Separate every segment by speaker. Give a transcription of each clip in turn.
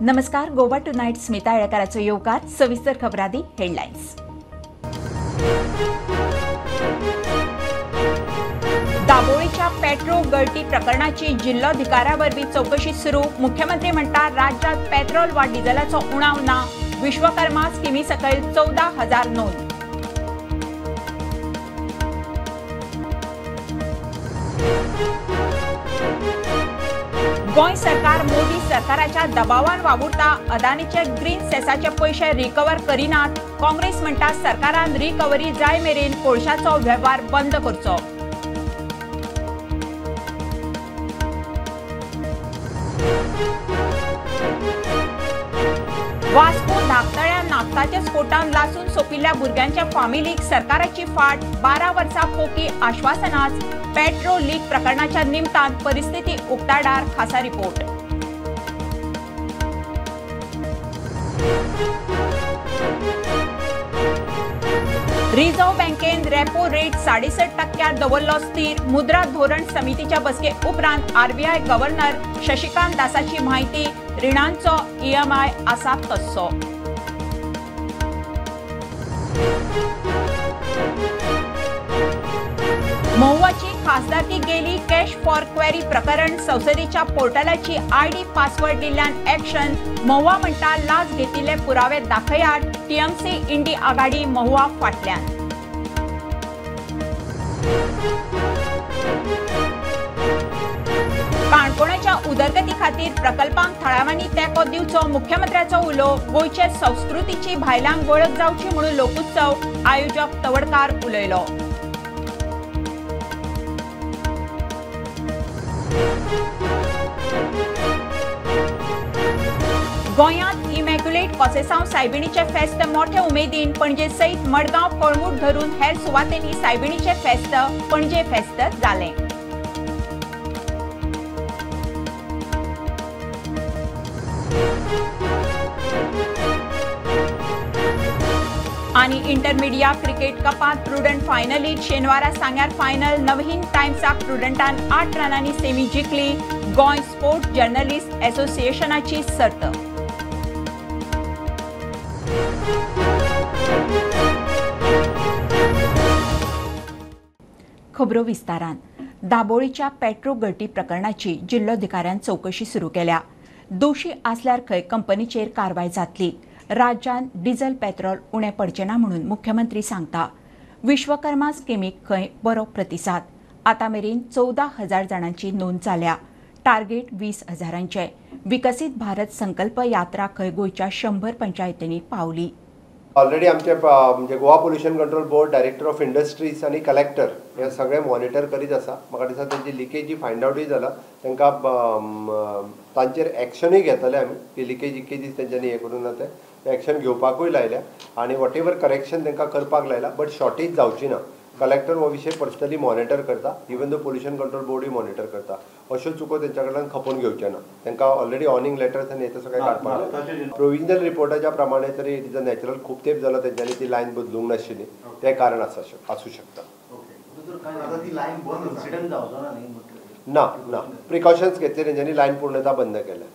Speaker 1: नमस्कार, गोवा टुनायट स्मिता येळकाराचो येवकार. सविस्तर खबरादी हेडलायन्स. दाबोळीच्या पेट्रोल गळती प्रकरणाची जिल्लोधिकाऱ्या वरवीं चवकशी सुरू. मुख्यमंत्री म्हणटा राज्यात पेट्रोल वा डिझेलाचो उणाव ना. विश्वकर्मा स्किमी सकयल 14,000 नोंद. गोंय सरकार मोदी सरकाराच्या दबावान वावुरता. अदानीचे ग्रीन सेसाचे पयशे रिकवर करिनात. काँग्रेस म्हणटा सरकारान रिकव्हरी जाय मेरेन कोळशाचो वेव्हार बंद करचो. वास्को धाकतळ्या नाफ्ताच्या स्फोटान लासून सोंपिल्ल्या भुरग्यांच्या फामिलीक सरकाराची फाट. 12 वर्सां पोकी आश्वासनाच. पेट्रोल लीक प्रकरणाच्या निमतान परिस्थिती उक्ताडार. खासा रिपोर्ट. रिझर्व्ह बँकेन रेपो रेट 6.5% दवरलो स्थिर. मुद्रा धोरण समितीच्या बसके उपरांत आरबीआय गव्हर्नर शशिकांत दासाची माहिती. रिणांचो ईएमआय आसा तस्सो. महुआची खासदारकी गेली. कॅश फॉर क्वेरी प्रकरण. संसदेच्या पोर्टलाची आयडी पासवर्ड दिल्ल्यान ऍक्शन. महुआ म्हणटा लाच घेतिल्ले पुरावे दाखयात. टीएमसी इंडी आघाडी महुआ फाटल्यान. काणकोणाच्या उदरगती खातीर प्रकल्पांक थळाव्यांनी तेंको दिवचो. मुख्यमंत्र्याचो उलो. गोंयचे संस्कृतीची भायल्यांक वळख जावची म्हणून लोकोत्सव. आयोजक तवडकार उलयलो. गोंयांत इमॅक्युलेट कॉसेसांव सायबिणीचें फेस्त मोठे उमेदीन. पणजे सयत मडगांव, कळंगूट धरून हेर सुवातेंनी सायबिणीचें फेस्त पणजे फेस्त जालें. आनी इंटरमिडिया क्रिकेट कपांत प्रुडंट फायनलीत शेनवारा सांग्यार फायनल. नवहिंद टायम्साक प्रुडंटान 8 रनांनी सेमी जिखली. गोंय स्पोर्ट्स जर्नलिस्ट असोसिएशनाची सर्त. खबरो विस्तारान. दाबोळीच्या पेट्रो गळटी प्रकरणाची जिल्लोधिकाऱ्यान चवकशी सुरू केल्या. दोशी आसल्यार खंय कंपनीचेर कारवाय जातली. राज्यान डिझेल पेट्रोल उणें पडचें ना म्हणून मुख्यमंत्री सांगता. विश्वकर्मा स्किमीक खंय बरो प्रतिसाद. आतां मेरेन 14,000 जाणांची नोंद जाल्या. टार्गेट 20,000. विकसीत भारत संकल्प यात्रा खंय गोंयच्या 100 पंचायतींनी पावली.
Speaker 2: ऑलरेडी आमचे म्हणजे Goa pollution control board, director of industries आनी कलेक्टर हे सगळे मॉनिटर करीत आसा. म्हाका दिसता तेंची लिकेजी फायंड आवटूय जाला. तांकां तांचेर एक्शनूय घेतले आमी की लिकेज तेंच्यांनी हें करूं ना तें एक्शन घेवपाकूय लायल्या आनी what ever correction तांकां करपाक लायला. बट शॉर्टेज जावची ना. कलेक्टर हो विशय पर्सनली मॉनिटर करता. इवन दो पोल्युशन कंट्रोल बोर्डूय मॉनिटर करता. अश्यो चुको तेंच्या कडल्यान खपोवन घेवचे ना. तांकां ऑलरेडी ऑनिंग लेटर्स आनी हें सगळें काडपाक लायलां. प्रोविजनल रिपोर्टाच्या प्रमाणे तरी it is a natural. खूब तेंप जालो तेंच्यांनी ती लायन बदलूंक नाशिल्ली. तें कारण आसूं शकता. ना ना, प्रिकॉशन्स घेतले तेंच्यांनी. लायन पूर्णता बंद केल्या.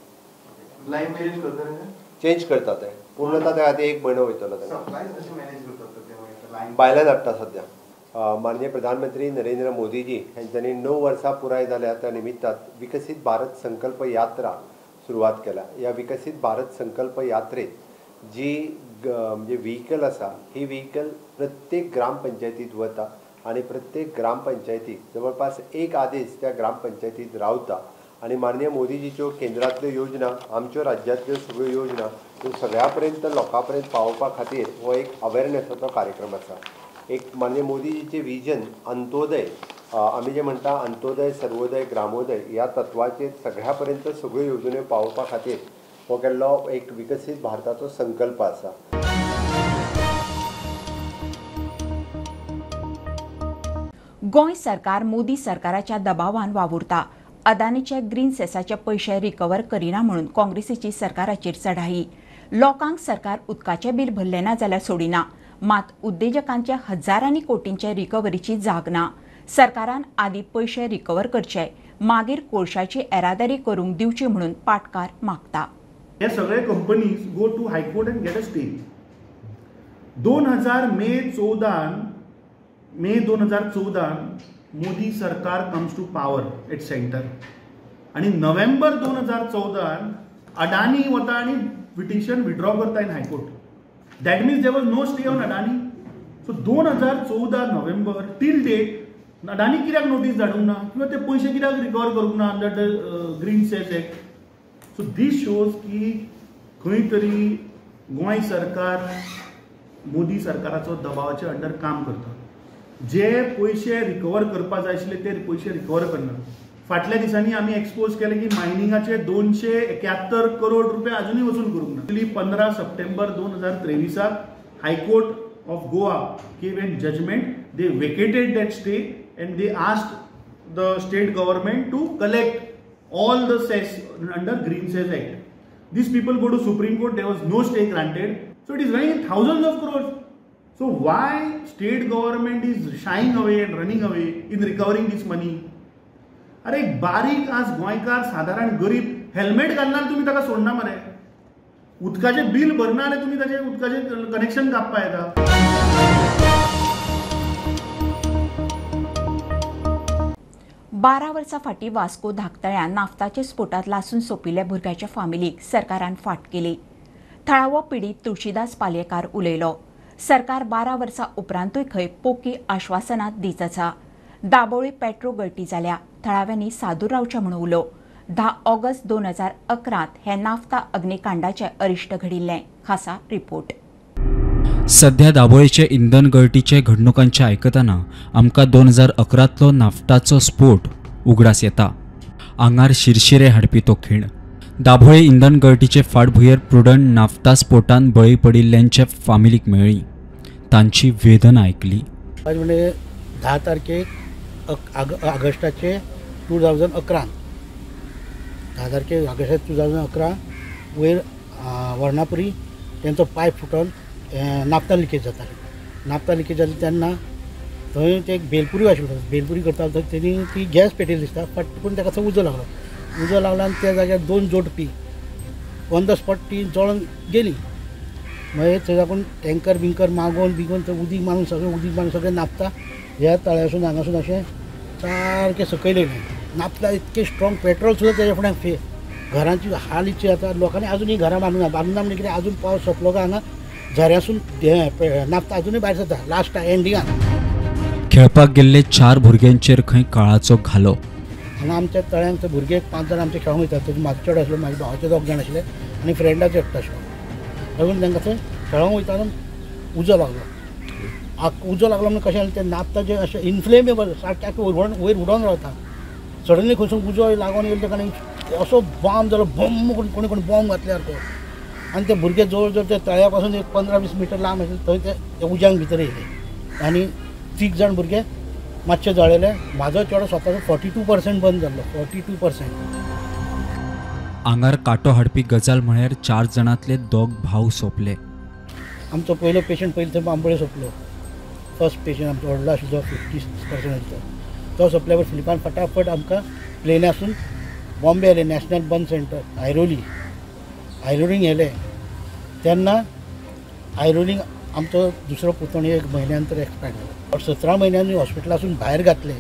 Speaker 2: चेंज करता ते पूर्णता. त्या खातीर 1 म्हयनो वयतलो तांकां. भायल्यान हाडटा सद्या. माननीय प्रधानमंत्री नरेंद्र मोदीजी हेंच्यांनी 9 वर्सां पुराय जाल्या त्या निमित्तान विकसीत भारत संकल्प यात्रा सुरवात केल्या. ह्या विकसीत भारत संकल्प यात्रेत जी म्हणजे व्हिकल आसा ही व्हिकल प्रत्येक ग्रामपंचायतीत वता आनी प्रत्येक ग्रामपंचायतीक जवळपास 1 आदेश त्या ग्रामपंचायतीत रावता आनी माननीय मोदीजीच्यो केंद्रांतल्यो योजना, आमच्यो राज्यांतल्यो सगळ्यो योजना त्यो सगळ्या पर्यंत लोकां पर्यंत पावोवपा खातीर हो एक अवेरनेसाचो कार्यक्रम आसा. एक माननीय मोदीजीचे विजन अंत्योदय, आमी जे म्हणटा अंत्योदय, सर्वोदय, ग्रामोदय ह्या तत्वाचेर सगळ्या पर्यंत सगळ्यो येवजण्यो पावोवपा खातीर हो केल्लो एक विकसीत भारताचो संकल्प आसा.
Speaker 1: गोंय सरकार मोदी सरकाराच्या दबावान वावुरता. अदानीचे ग्रीन सेसाचे पयशे रिकवर करिना म्हणून काँग्रेसीची सरकाराचेर चढाई. लोकांक सरकार उदकाचें बील भरलें ना जाल्यार सोडिना. मात उद्देजकांचे हजारांनी कोटींचे रिकव्हरीची जाग ना. सरकारान आदी पयशे रिकवर करचे, मागीर कोळशाची येरादारी करूंक दिवची म्हणून पाटकार मागता.
Speaker 3: हे सगळे companies go to high court and get a stay. 2000 May 2014 Modi सरकार comes to power at centre आनी नोव्हेंबर 2014 अडानी वता आनी पिटिशन विड्रॉ करता in high court. That means there was no stay on Adani. So 2014 November till date Adani कित्याक notice धाडूंक ना किंवा ते पयशे कित्याक रिकवर करूंक ना under the green cess act. So this shows की खंय तरी गोंय सरकार मोदी सरकाराचो दबावाचे अंडर काम करता. जे पयशे रिकवर करपा जाय आशिल्ले ते पयशे रिकवर करना. फाटल्या दिसांनी आमी एक्सपोज केले की मायनिंगाचे 271 करोड रुपये अजुनूय वसूल करूंक ना. 15 सप्टेंबर 2023 high court of Goa gave an judgment. They vacated that stay and they asked the state government to collect all the cess under Green Cess Act. These people go to Supreme Court, there was no stay granted. So it is running in thousands of crores. So why state government is shying away and running away in recovering this money? अरे एक बारीक आज गोंयकार सादारण गरीब helmet घालना तुम्ही ताका सोडना मरे, उदकाचें बिल भरना आनी तुमी ताचें उदकाचें कनेक्शन कापपा येता.
Speaker 1: 12 वर्सां फाटीं वास्को धाकतळ्या नाफ्ताचे स्फोटांत लासून सोंपिल्ल्या भुरग्याच्या फामिलीक सरकारान फाट केली. थळावो पिडीत तुळशीदास पालयेकार उलयलो. सरकार 12 वर्सां उपरांतूय खंय पोकी आश्वासनां दीत आसा. दाबोळी पेट्रो गळटी जाल्या, थळाव्यांनी सादूर रावचें म्हूण उलो. 10 ऑगस्ट 2011 हे नाफ्ता अग्निकांडाचें अरिश्ट घडिल्लें. खासा रिपोर्ट.
Speaker 4: सध्या दाबोळीचे इंधन गळटीचे घडणुकांचे आयकतना आमकां 2011तलो नाफ्ताचो स्फोट उगडास येता. आंगार शिरशिरे हाडपी तो खीण. दाबोळी इंधन गळटीचे फाटभुंयेर प्रुडंट नाफ्ता स्फोटान बळी पडिल्ल्यांच्या फामिलीक मेळ्ळी, तांची वेदना आयकली.
Speaker 5: म्हणजे 10 तारखेक ऑगस्टाचे 2011 10 तारखेक ऑगस्टाचे 2011 वयर वर्णापुरी तेंचो पायप फुटोन नाफ्ता लिकेज जाताली. नाफ्ता लिकेज जाली तेन्ना थंय ते एक बेलपुरी आशिल्लो, बेलपुरी करतालो थंय तेणी ती गॅस पेटयली दिसता, पट पूण ताका थंय उजो लागलो. उजो लागलो आनी त्या जाग्यार 2 जोडपी ऑन the spot ती जळोन गेली. मागीर थंय साकून टँकर बिंकर मागोवन बिगोवन थंय उदीक मारून सगळें उदीक मारून सगळें नाफ्ता ह्या तळ्यासून हांगासून अशें सारकें सकयल येयलें. नाफ्ता इतकें स्ट्रॉंग पेट्रोल सुद्दां तेज्या फुड्यान फे घरांची हाल इतली जाता. लोकांनी आजुनूय घरां बांदूंक ना, बांदूंक ना म्हणजे कितें आजून पावस सोंपलो काय हांगा झऱ्यासून हें नाफ्ता आजुनूय भायर सरता लास्ट एंडिंगाक.
Speaker 4: खेळपाक गेल्ले 4 भुरग्यांचेर खंय काळाचो घालो.
Speaker 5: हांगा आमच्या तळ्यांत भुरगे 5 जाण आमचे खेळोंक वयतात. तातूंत म्हाजो चेडो आसलो, म्हाज्या भावाचे 2 जाण आशिल्ले आनी फ्रेंडाचे एकटो आशिल्लो. लागून तांकां थंय खेळोंक वयताना उजो लागलो. उजो लागलो म्हणून कशें जालें तें नाफ्ता जें अशें इनफ्लेमेबल सारकें वयर उडोवन रावता. सडनली खंयसून उजो लागून येयलो ताका आनी असो बॉम्ब जालो, बॉम्ब करून कोणी कोणी बॉम्ब घातल्या सारको. आनी ते भुरगे जवळ जवळ त्या तळ्या पासून एक 15-20 मिटर लांब आशिल्ले थंय ते उज्यांक भितर येयले आनी 3 जाण भुरगे मातशे जळ्ळेले. म्हाजो चेडो स्वताचो 42% बंद जाल्लो, 42%.
Speaker 4: आंगार कांटो हाडपी गजाल म्हळ्यार 4 जाणांतले 2 भाव सोंपले.
Speaker 5: आमचो पयलो पेशंट पयलीं थंय बांबोळे सोंपलो. फर्स्ट पेशंट आमचो व्हडलो आशिल्लो 50% आशिल्लो. तो सोंपल्या फिलिपान फटाफट आमकां प्लेनासून बॉम्बे आयले, नॅशनल बर्न सेंटर आयरोली, आयरोलींक येयले. तेन्ना आयरोलींक आमचो दुसरो पुतणी 1 म्हयन्या नंतर एक्सपायर जालो. 17 म्हयन्यांनी हॉस्पिटलासून भायर घातले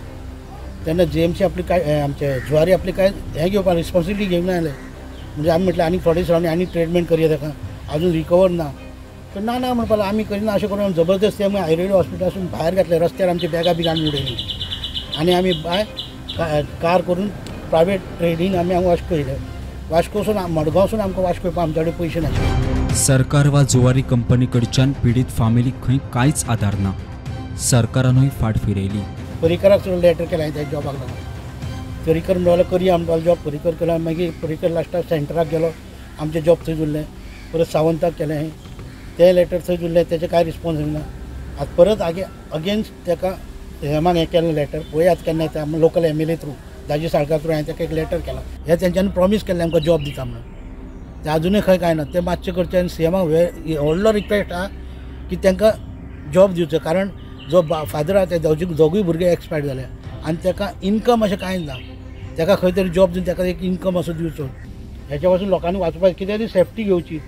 Speaker 5: तेन्ना जीएमसी आपली काय आमचे जुवारी आपली काय हें घेवपाक रिस्पॉन्सिबिलिटी घेवन आयले. म्हणजे आमी म्हटलें आनी थोडे दिसांनी आनी ट्रिटमेंट करया ताका, आजून रिकवर ना. तर ना ना म्हणपाक लागलो आमी करिना अशें करून जबरदस्ती आमी आयरोली हॉस्पिटलासून भायर घातले. रस्त्यार आमची बॅगां बिगां आमी उडयली आनी आमी बाय कार करून प्रायवेट ट्रेनीन आमी हांगा वास्को येयले. वास्कोसून मडगांवसून आमकां वास्को येवपाक आमचे कडेन पयशे नाशिल्ले.
Speaker 4: सरकार वा जुवारी कंपनी कडच्यान पिडीत फामिलीक खंय कांयच आदार ना. सरकारानूय फाट फिरयली.
Speaker 5: परिकराक सुद्दां लेटर केलें हांवें त्या जॉबाक लागून. परिकर म्हणपाक करया म्हणपाक जॉब परिकर केलो. मागीर परिकर लास्टाक सेंटराक गेलो, आमचें जॉब थंय उरलें. परत सावंताक केलें हांवें, तें लेटर थंय उरलें, तेचें कांय रिस्पोन्स येना. आतां परत अगेन्स्ट ताका हेमान हें केलें लेटर, पळयात केन्ना येता. Local MLA through Daji Salkar through हांवें ताका एक लेटर केलां. हें तेंच्यांनी प्रॉमीस केल्लें आमकां जॉब दिता म्हणून, तें आजुनूय खंय कांय ना. तें मातशें करचें आनी सीएमाक व्हडलो रिक्वेस्ट आहा की तांकां जॉब दिवचो. कारण जो फादर आहा ते दोगूय भुरगे एक्सपायर जाले आनी ताका इनकम अशें कांय ना. ताका खंय तरी जॉब दिवन ताका एक इनकम असो दिवचो. हेच्या पासून लोकांनी वाचपाक कितें तरी सेफ्टी घेवची.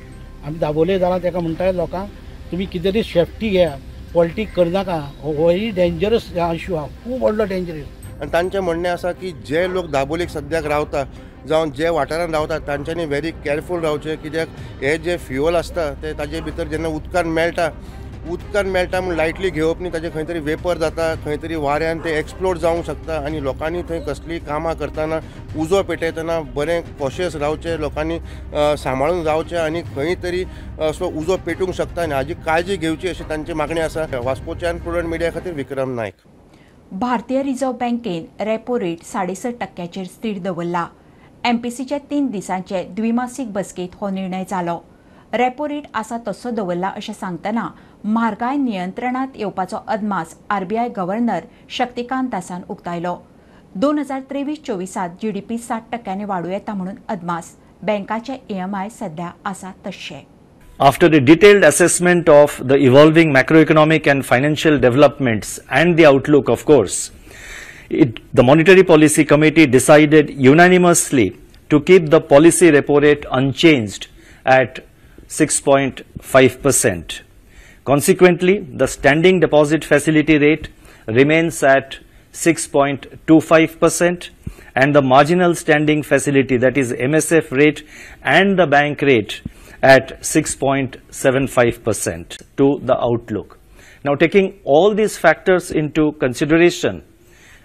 Speaker 5: आमी दाबोले जालां ताका म्हणटा लोकांक तुमी कितें तरी सेफ्टी घेया, पॉलिटीक करनाका, हो व्हेरी डेंजरस इशू आहा, खूब व्हडलो डेंजरस.
Speaker 6: आनी तांचें म्हणणें आसा की जे लोक दाबोलीक सद्याक रावता जावं जे वाठारांत रावता तांच्यांनी व्हेरी केअरफूल रावचें, कित्याक हे जे फ्युअल आसता ते ताजे भितर जेन्ना उदकान मेळटा, उदकान मेळटा म्हूण लायटली घेवप न्ही, ताजे खंय तरी वेपर जाता, खंय तरी वाऱ्यान ते एक्सप्लोड जावंक शकता आनी लोकांनी थंय कसलीय कामां करतना उजो पेटयतना बरें कॉशियस रावचें, लोकांनी सांबाळून रावचें आनी खंय तरी असो उजो पेटूंक शकता आनी हाजी काळजी घेवची अशी तांची मागणी आसा. वास्कोच्यान प्रुडंट मिडिया खातीर विक्रम नायक.
Speaker 1: भारतीय रिझर्व्ह बँकेन रेपो रेट 6.5% स्थिर दवरला. एमपीसीच्या 3 दिसांचे द्विमासिक बसकेत हो निर्णय जालो. रेपो रेट आसा तसो दवरला अशें सांगतना म्हारगाय नियंत्रणात येवपाचो अदमास आरबीआय गव्हर्नर शक्तिकांत दासान उक्तायलो. 2023-24 जीडीपी 7% वाडूं येता म्हणून अदमास. बँकाचे ईएमआय सध्या आसा तशे.
Speaker 7: After a detailed assessment of the evolving macroeconomic and financial developments and the outlook, of course, the Monetary Policy Committee decided unanimously to keep the policy repo rate unchanged at 6.5%. Consequently, the standing deposit facility rate remains at 6.25% and the marginal standing facility, that is MSF rate, and the bank rate at 6.75% to the outlook. Now, taking all these factors into consideration,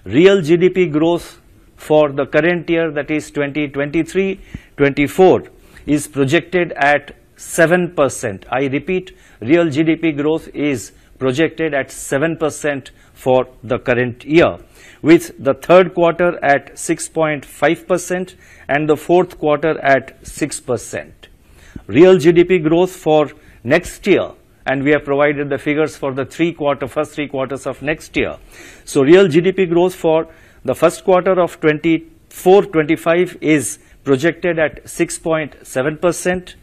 Speaker 7: real GDP growth for the current year, that is 2023-24, is projected at 7%. I repeat, real GDP growth is projected at 7% for the current year, with the third quarter at 6.5% and the fourth quarter at 6%. Real GDP growth for next year, and we have provided the figures for the first three quarters of next year. So real GDP growth for the first quarter of 24-25 is projected at 6.7%,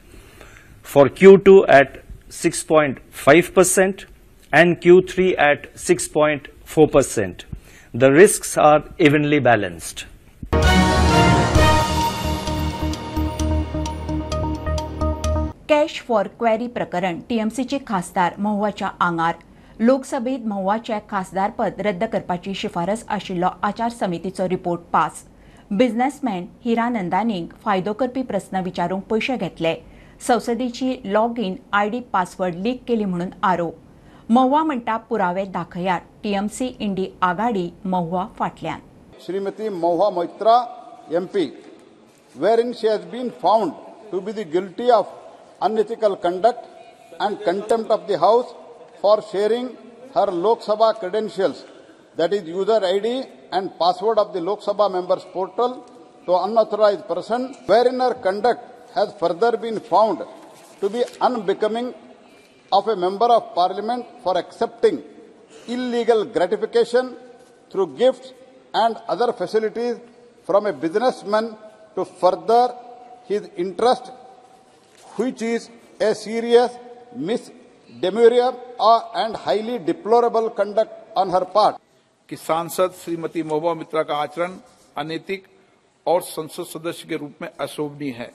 Speaker 7: for Q2 at 6.5% and Q3 at 6.4%. The risks are evenly balanced.
Speaker 1: Cash for query प्रकरण टीएमसीचे खासदार महुआच्या आंगार. लोकसभेत महुआचे खासदारपद रद्द करपाची शिफारस आशिल्लो आचार समितीचो report pass. Businessman हिरानंदानीक फायदो करपी प्रस्न विचारूंक पयशे घेतले. संसदेची log in ID password leak केली म्हणून आरोप. महुआ म्हणटा पुरावे दाखयात. टीएमसी इंडी आघाडी महुआ फाटल्यान.
Speaker 8: Shrimati Mahua Moitra MP, wherein she has been found to be the guilty of unethical conduct and contempt of the House for sharing her Lok Sabha credentials, that is user ID and password of the Lok Sabha members portal, to unauthorized person, wherein her conduct has further been found to be unbecoming of a member of parliament for accepting illegal gratification through gifts and other facilities from a businessman to further his interest, which is a serious misdemeanor and highly deplorable conduct on her part.
Speaker 9: कि सांसद श्रीमती महुआ मित्रा का आचरण अनैतिक और संसद सदस्य K रूप में अशोभनीय है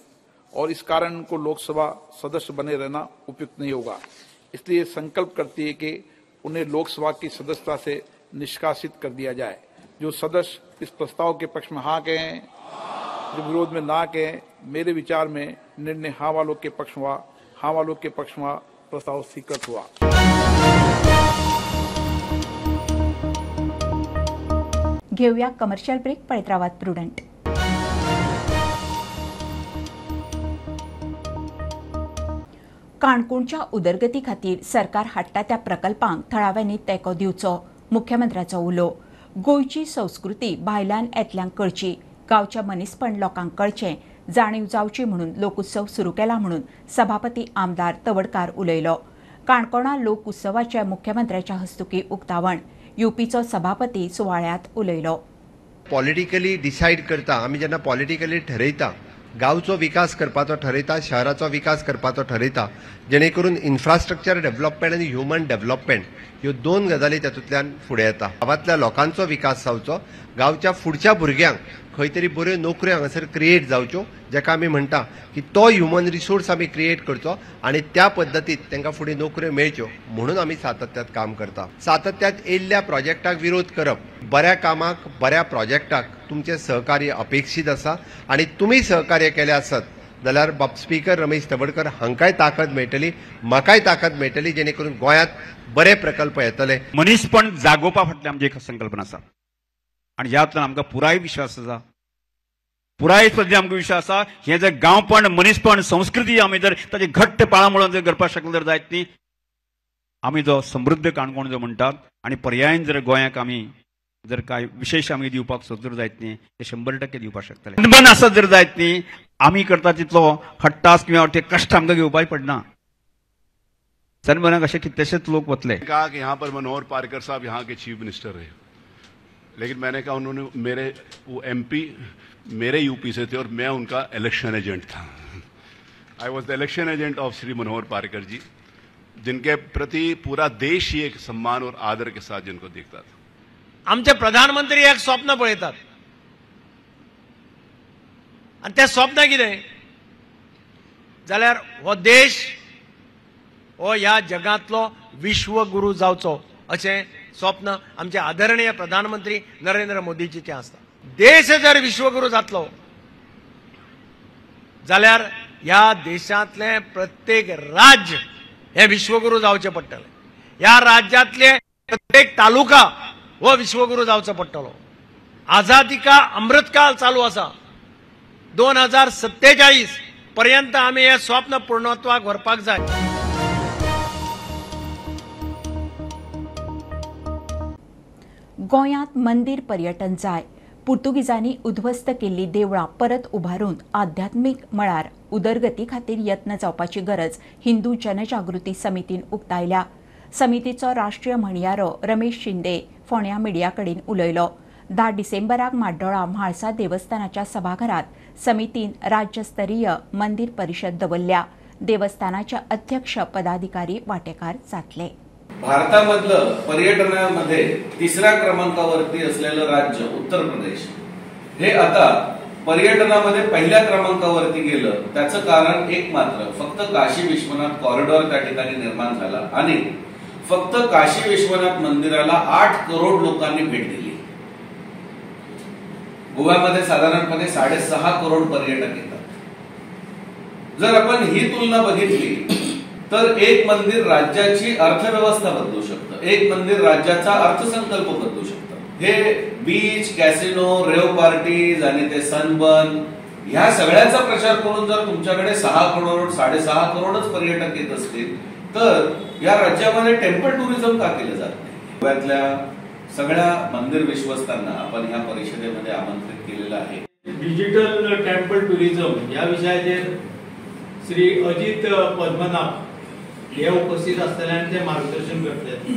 Speaker 9: और इस कारण उनको लोकसभा सदस्य बने रहना उपयुक्त नहीं होगा। इसलिए संकल्प करती है कि उन्हें लोकसभा की सदस्यता से निष्कासित कर दिया जाए। जो सदस्य इस प्रस्ताव के पक्ष में हाँ कहें, जो विरोध में ना कहें, मेरे विचार में निर्णय हाँ वालों के पक्ष हुआ, हाँ वालों के पक्ष हुआ, प्रस्ताव स्वीकृत हुआ।
Speaker 1: घेऊया कमर्शियल ब्रेक. पळयत रावात प्रुडंट. काणकोणच्या उदरगती खातीर सरकार हाडटा त्या प्रकल्पांक थळाव्यांनी तेंको दिवचो, मुख्यमंत्र्याचो उलो. गोंयची संस्कृती भायल्यान येतल्यांक कळची, गांवच्या मनीसपण लोकांक कळचें, जाणीव जावची म्हणून लोकोत्सव सुरू केला म्हणून सभापती आमदार तवडकार उलयलो. काणकोणा लोकोत्सवाच्या मुख्यमंत्र्याच्या हस्तुकी उक्तावण. युपीचो सभापती सुवाळ्यात उलयलो.
Speaker 2: पॉलिटिकली डिसायड करता आमी, जेन्ना पॉलिटिकली ठरयता गांवचो विकास करपाचो ठरयता, शहराचो विकास करपाचो ठरयता, जेणे करून इन्फ्रास्ट्रक्चर डेव्हलपमेंट आनी ह्युमन डेव्हलपमेंट ह्यो दोन गजाली तातूंतल्यान फुडें येता. गांवांतल्या लोकांचो विकास जावचो गांवच्या फुडच्या भुरग्यांक खंय तरी बऱ्यो नोकऱ्यो हांगासर क्रिएट जावच्यो, जाका आमी म्हणटा की तो ह्युमन रिसोर्स आमी क्रिएट करचो आनी त्या पद्दतीत तांकां फुडें नोकऱ्यो मेळच्यो म्हणून आमी सातत्यात काम करता. सातत्यात येयल्ल्या प्रोजेक्टाक विरोध करप, बऱ्या कामाक बऱ्या प्रोजेक्टाक तुमचें सहकार्य अपेक्षीत आसा आनी तुमी सहकार्य केलें आसत जाल्यार बाब स्पीकर रमेश तवडकर हांकांय ताकद मेळटली, म्हाकाय ताकद मेळटली, जेणे करून गोंयांत बरे प्रकल्प येतले.
Speaker 10: मनीसपण जागोवपा फाटल्यान आमची एक संकल्पना आसा आनी ह्यातल्यान आमकां पुराय विश्वास आसा, पुराय पद्दतीन आमकां विश्वास आसा. हें जर गांवपण, मनीसपण, संस्कृती आमी जर ताचे घट्ट पाळां मुळां जर करपाक शकले जर जायत न्ही, आमी जो समृद्ध काणकोण जो म्हणटात आनी पर्यायन जर गोंयाक आमी जर कांय विशेश आमी दिवपाक सोदूर जायत न्ही, ते 100% दिवपाक शकतले. मन आसत जर जायत न्ही, आमी करता तितलो हट्टास किंवा ते कश्ट आमकां घेवपाक पडना. सनबर्नाक अशे कितलेशेच लोक वतले.
Speaker 11: कहा कि यहाँ पर मनोहर पार्कर साहब यहाँ के चीफ मिनिस्टर रहे, लेकिन मैंने कहा उन्होंने मेरे वो एमपी मेरे यूपी से थे और मैं उनका इलेक्शन एजेंट था. I was the election agent of Shri Manohar Parrikar ji, जिनके प्रति पूरा देश ही एक सम्मान और आदर के साथ जिनको देखता था.
Speaker 12: आमचे प्रधानमंत्री एक स्वप्न पळयतात आनी तें स्वप्न कितें जाल्यार हो देश हो ह्या जगांतलो विश्वगुरू जावचो अशें स्वप्न आमचे आदरणीय प्रधानमंत्री नरेंद्र मोदीजीचें आसता. देश जर विश्वगुरू जातलो जाल्यार ह्या देशांतलें प्रत्येक राज्य हें विश्वगुरू जावचें पडटलें, ह्या राज्यांतलें प्रत्येक तालुका हो विश्वगुरू जावचो पडटलो. आझादी का अमृतकाल चालू आसा, 2047 पर्यंत आमी हें स्वप्न पूर्णत्वाक व्हरपाक जाय.
Speaker 1: गोंयांत मंदीर पर्यटन जाय. पुर्तुगीजांनी उद्ध्वस्त केल्ली देवळां परत उबारून आध्यात्मीक मळार उदरगती खातीर यत्न जावपाची गरज हिंदू जनजागृती समितीन उक्तायल्या. समितीचो राष्ट्रीय म्हणयारो रमेश शिंदे फोंड्या मिडिया कडेन उलयलो. 10 डिसेंबराक म्हाड्डोळा म्हाळसा देवस्थानाच्या सभाघरात समितीन राज्यस्तरीय मंदीर परिशद दवरल्या. देवस्थानाचे अध्यक्ष पदाधिकारी वाटेकार जातले.
Speaker 13: भारतामधलं पर्यटनामध्ये तिसऱ्या क्रमांकावरती असलेलं राज्य उत्तर प्रदेश हे आता पर्यटनामध्ये पहिल्या क्रमांकावरती गेलं. त्याचं कारण एक मात्र, फक्त काशी विश्वनाथ कॉरिडॉर त्या ठिकाणी निर्माण झाला आणि फक्त काशी विश्वनाथ मंदिराला 8 करोड लोकांनी भेट दिली. गोव्यामध्ये साधारणपणे 6.5 करोड पर्यटक येतात. जर आपण ही तुलना बघितली तर एक मंदिर राज्याची अर्थव्यवस्था बदलू शकतं, एक मंदिर राज्याचा अर्थसंकल्प बदलू शकतं. हे बीच, कॅसिनो, रेव पार्टीज आणि ते सनबर्न ह्या सगळ्याचा प्रचार करून जर तुमच्याकडे 6 करोड 6.5 करोडच पर्यटक येत असतील तर या राज्यामध्ये टेम्पल टुरिझम का केलं जात नाही? गोव्यातल्या सगळ्या मंदिर विश्वस्तांना आपण ह्या परिषदेमध्ये आमंत्रित केलेलं आहे.
Speaker 14: डिजिटल टेम्पल टुरिझम ह्या विशयाचेर श्री अजित पद्मनाभ हे उपस्थित आसतले आनी ते मार्गदर्शन करतले.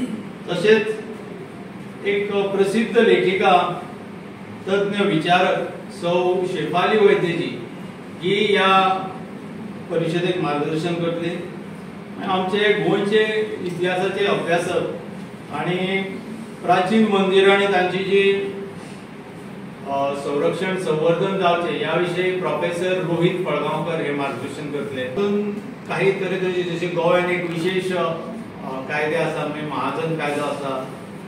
Speaker 14: तशेंच एक प्रसिद्ध लेखिका, तज्ञ विचारक सौ शेफाली वैद्यजी ही ह्या परिशदेक मार्गदर्शन करतली. आमचे गोंयचे इतिहासाचे अभ्यासक आनी प्राचीन मंदिरां आनी तांची जी संरक्षण संवर्धन जावचें ह्या विशयी प्रोफेसर रोहित फळगांवकर हे मार्गदर्शन करतले. काही तरेतरेचे जशे गोव्यान एक विशेष कायदे आसा, म्हणजे महाजन कायदो आसा,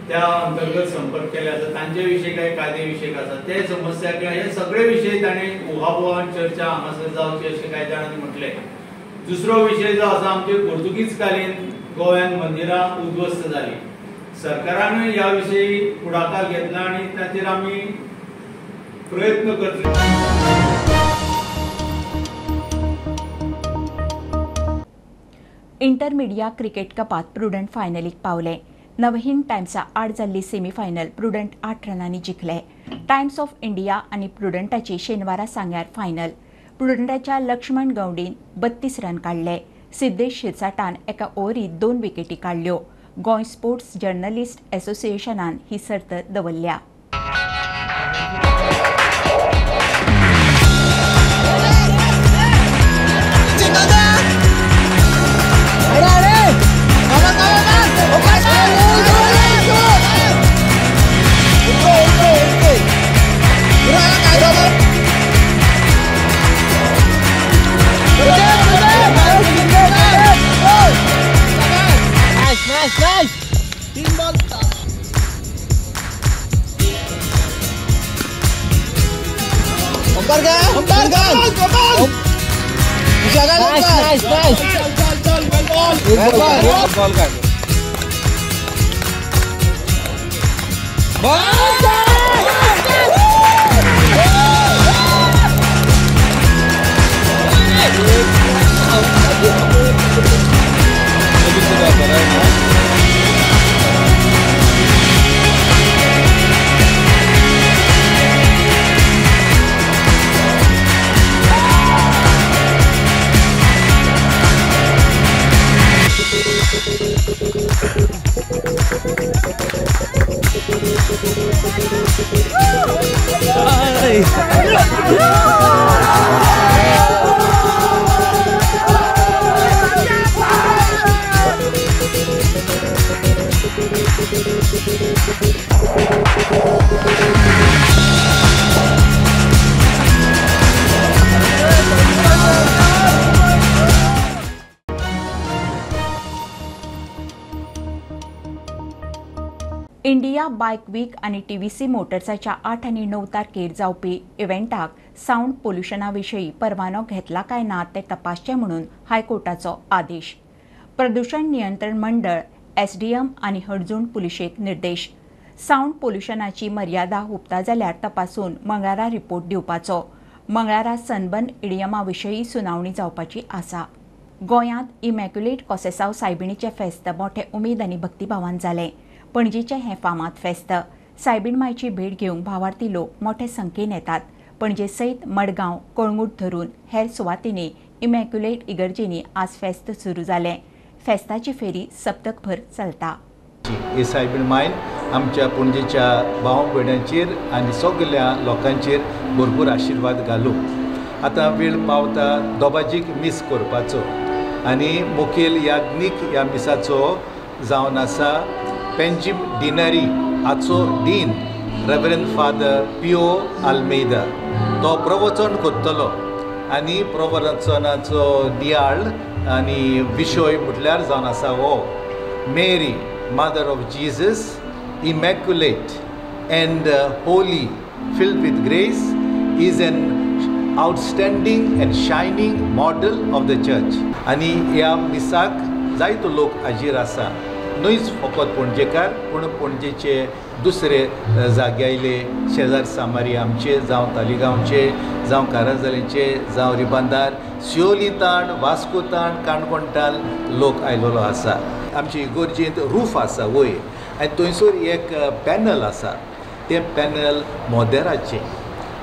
Speaker 14: त्या अंतर्गत संपर्क केले आसा, तांचे विशयी कांय कायदे विशयक आसा, ते समस्या किंवा हे सगळे विशय ताणें उहापोहान चर्चा हांगासर जावची अशें कांय जाणांनी म्हटलें. दुसरो विशय जो आसा, आमचे पोर्तुगीज कालीन गोव्यान मंदिरां उद्ध्वस्त जाली. सरकारानूय ह्या विशयी फुडाकार घेतला आनी ताचेर आमी प्रयत्न करतले.
Speaker 1: इंटरमिडिया क्रिकेट कपात प्रुडंट फायनलीक पावले. नवहिंद टायम्सा आड जाल्ली सेमीफायनल प्रुडंट 8 रनांनी जिखले. टायम्स ऑफ इंडिया आनी प्रुडंटाची शेनवारा सांग्यार फायनल. प्रुडंटाच्या लक्ष्मण गवडीन 32 रन काडले. सिद्धेश शिरसाटान एका ओव्हरीत 2 विकेटी काडल्यो. गोंय स्पोर्ट्स जर्नलिस्ट एसोसिएशनान ही सर्त दवरल्या.
Speaker 15: Nice, nice. Ball काढ.
Speaker 1: India bike week आनी टीव्हीसी मोटर्साच्या 8 आनी 9 तारखेर जावपी इव्हेंटाक सावंड पोल्युशना विशीं परवानो घेतला काय ना ते तपासचें म्हणून हायकोर्टाचो आदेश. प्रदूषण नियंत्रण मंडळ एसडीएम आनी हणजूण पुलिशेक निर्देश. सावंड पोल्युशनाची मर्यादा हुपता जाल्यार तपासून मंगळारा रिपोर्ट दिवपाचो. मंगळारा सनबर्न इडियमा विशीं सुनावणी जावपाची आसा. गोंयांत इमॅक्युलेट कॉसेसाव सायबिणीचें फेस्त मोठे उमेद आनी भक्तिभावान जालें. पणजेचें हें फामाद फेस्त. सायबीण मायची भेट घेवंक भावार्थी लोक मोठे संख्येन येतात. पणजे सयत मडगांव, कळंगूट धरून हेर सुवातींनी इमॅक्युलेट इगर्जेंनी आज फेस्त सुरू जालें. फेस्ताची फेरी सप्तकभर चलता.
Speaker 16: ही सायबीण मायन आमच्या पणजेच्या भाव भयणांचेर आनी सगल्या लोकांचेर भरपूर आशिर्वाद घालूं. आतां वेळ पावता दोबाजीक मीस करपाचो आनी मुखेल याज्ञीक ह्या मिसाचो जावन आसा पेंजीम डिनरी हाचो dean reverend father Pio Almeida. तो प्रवचन करतलो आनी प्रवचनाचो नियाळ आनी विशय म्हटल्यार जावन आसा हो Mary mother of Jesus immaculate and holy filled with grace is an outstanding and shining model of the church. आनी ह्या मिसाक जायतो लोक हाजीर आसा, न्हयच फकत पणजेकार पूण पणजेचे दुसरे जाग्यायले शेजार सामारी आमचे, जावं तालिगांवचे, जावं कारांजलीचे, जावं रिबांदार, सियोली ताण, वास्को ताण, काणकोणतान लोक आयलेलो आसा. आमचे इगर्जेंत रूफ आसा वयर आनी थंयसर एक पॅनल आसा, तें पॅनल मोदेराचें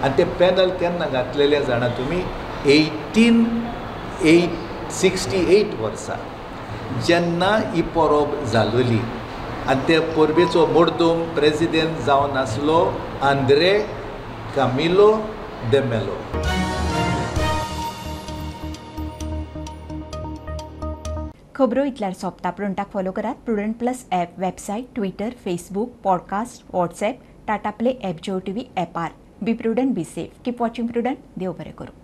Speaker 16: आनी तें पॅनल केन्ना घातलेलें जाणा तुमी? 1868 वर्सा जेन्ना ही परब जालोली आनी ते परबेचो मोर्दोम प्रेजिडेंट जावन आसलो आंद्रे कामिलो दे मेलो.
Speaker 1: खबरो इतल्यार सोंपता. प्रुडंटाक फॉलो करात Prudent plus app, website, Twitter, Facebook, podcast, WhatsApp, Tata play app, Jio TV ॲपार. Be prudent, be safe, keep watching Prudent. देव बरें करूं.